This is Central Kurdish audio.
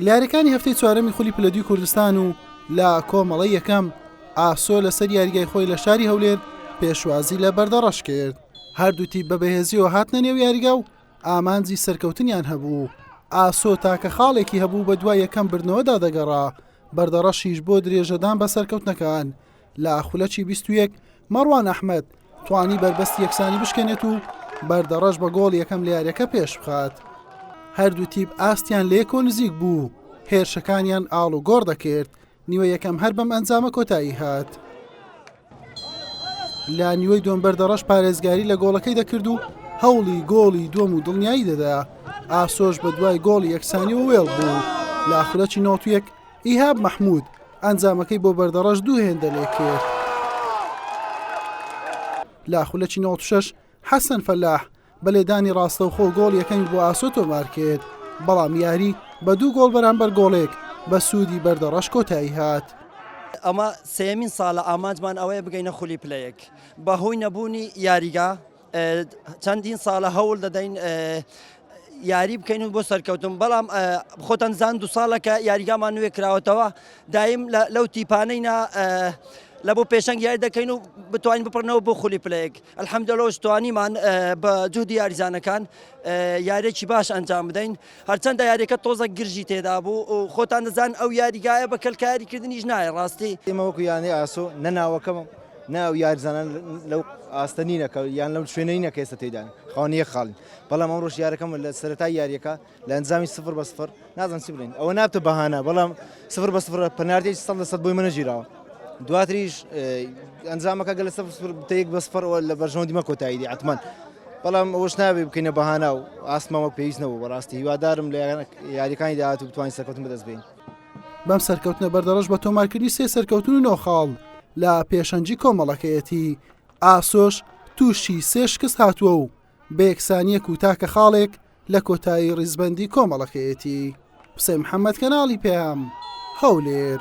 لە یاریەکانی هەفتەی چوارەمی خولی پلە دووی کوردستان و لە کۆمەڵەی یەکەم ئاسۆ لەسەر یاریگای خۆی لە شاری هەولێر پێشوازی لە بەردەڕەش کرد هەردوو تیپ بە بەهێزیەوە هاتنە نێو یاریگا و ئامانجی سەرکەوتنیان هەبوو ئاسۆ تاکە خاڵێکی هەبوو بە دوای یەکەم بردنەوەدا دەگەڕا بەردەڕەشیش بۆ درێژەدان بە سەرکەوتنەکان لە خولەکی 21 مەڕوان ئەحمەد توانی بەربەستی یەکسانی بشکێنێت و بەردەڕەش بە گۆڵ یەکەم لە یاریەکە پێش بخات. هەردوو تیپ ئاستیان لە یەکەوە نزیک بوو، هێرشەکانیان ئاڵ و گۆڕ دەکرد، نیوە یەکەم هەر بەم ئەنجامە کۆتایی هات. لە نیوەی دووەم بەردەڕەش پارێزگاری لە گۆڵەکەی دەکرد و هەوڵی گۆڵی دووەم و دڵنیایی دەدا، ئاسۆش بە دوای گۆڵی یەکسانیەوە وێڵ بوو. لە خولەکی 91 ئیهاب مەحمود ئەنجامەکەی بۆ بەردەڕەش دوو هێندە لێکرد. لە خولەکی 96 حەسەن فەلاح بە لێدانی ڕاستەوخۆ گۆڵ یەکەمی بۆ ئاسۆ تۆمارکرد، بەڵام یاری بە دوو گۆڵ بەرامبەر گۆڵێک بە سوودی بەردەڕەش کۆتایی هات. ئەمە سێیەمین ساڵە ئامانجمان ئەوەیە بگەینە خولی پلە یەک، بەهۆی نەبوونی یاریگا چەندین ساڵە هەوڵ دەدەین یاری بکەین و بۆ سەرکەوتن بەڵام خۆتان زان دو ساڵەکە یاریگامان نوێ کراوەتەوە دایم لەو تیپانەی نا لە بۆ پێشەنگ یاری دەکەین و بتوانین بپڕنەوە بۆ خولی پلەیەک الحەمدللە توانیمان بە جوهدی یاریزانەکان یاریێکی باش ئەنجام بدەین هەرچەندە یاریەکە تۆزە گرژی تێدا بوو و خۆتان دەزان ئەو یاریگایە بە کەلکاریکردنیش نایە ڕاستی. ئێمە وەکو یانەی ئاسۆ نە ناوەکەم نە ئەو یاریزانان لەو ئاستە نینە کە یان لەو شوێنە نینە کە ئێستا تێیدان خاوەنی یەک خاڵین بەڵام ئەمڕۆش یارەکەم لە سەرەتای یاریەکە لە ئەنجامی سفر بە سفر نازانم چی بڵێین ئەوە نابتە بەهانە بەڵام سفر بە سفر پەناردێکی سەد لە سەد بۆی منە گیراوە دواتریش ئەنجامەکە گەل سفر سفر بتە یەک بە سفر لە بەرژەوەندی مە کۆتایی دی عەتمان بەڵام ئەوەش نابێ بکەینە بەهانا و ئاستمان وەک پێویست نەبوو بەڕاستی هیوادارم لە یاریەکانی داهاتوو بتوانین سەرکەوتن بەدەست بێنین. بەم سەرکەوتنە بەردەڕەش بە تۆمارکردنی سێ سەرکەوتن و نۆ خاڵ لە پێشەنگی کۆمەڵەکەیەتی، ئاسۆش تووشی سێ شکست هاتووە و بە یەکسانییەک و تاکە خاڵێک لە کۆتایی ڕیزبەندی کۆمەڵەکەیەتی. حوسێن محەمەد کەناڵی پەیام، هەولێر.